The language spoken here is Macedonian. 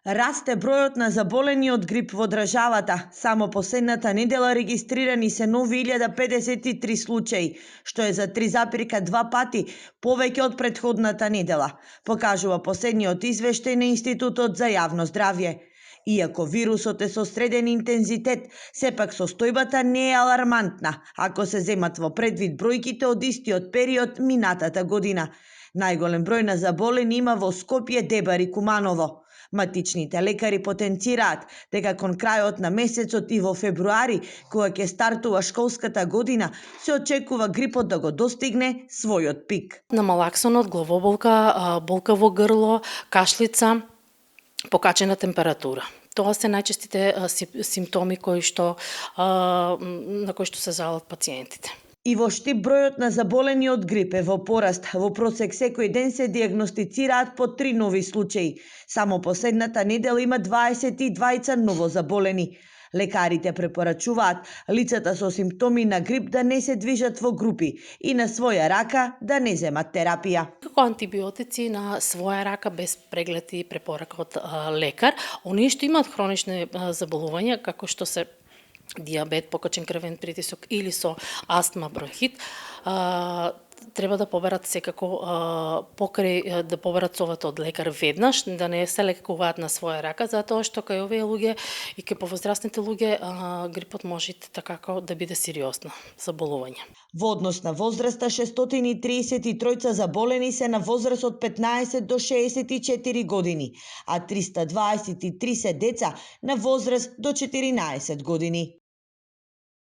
Расте бројот на заболени од грип во државата. Само последната недела регистрирани се нови 1053 случаи, што е за 3,2 пати повеќе од претходната недела, покажува последниот извештај на Институтот за јавно здравје. Иако вирусот е со среден интензитет, сепак состојбата не е алармантна, ако се земат во предвид бројките од истиот период минатата година. Најголем број на заболени има во Скопје, Дебар и Куманово. Матичните лекари потенцираат дека кон крајот на месецот и во февруари, кога ќе стартува школската година, се очекува грипот да го достигне својот пик. Намалаксонот, главоболка, болка во грло, кашлица, покачена температура. Тоа се најчестите симптоми на кои што се жалат пациентите. И во Штип бројот на заболени од грип е во пораст. Во просек секој ден се диагностицираат по 3 нови случаи. Само последната недела има 22 ново заболени. Лекарите препорачуваат лицата со симптоми на грип да не се движат во групи и на своја рака да не земат терапија. Како антибиотици на своја рака без преглед и препорака од лекар, оние што имаат хронични заболувања како што се диабет, покачен крвен притисок или со астма, бронхит, треба да поберат секако покрај да поберат совета од лекар веднаш, да не се лекуваат на своја рака, затоа што кај овие луѓе и кај повозрастните луѓе грипот може така да биде сериозно заболување. Во однос на возраста, 633 заболени се на возраст од 15 до 64 години, а 323 се деца на возраст до 14 години.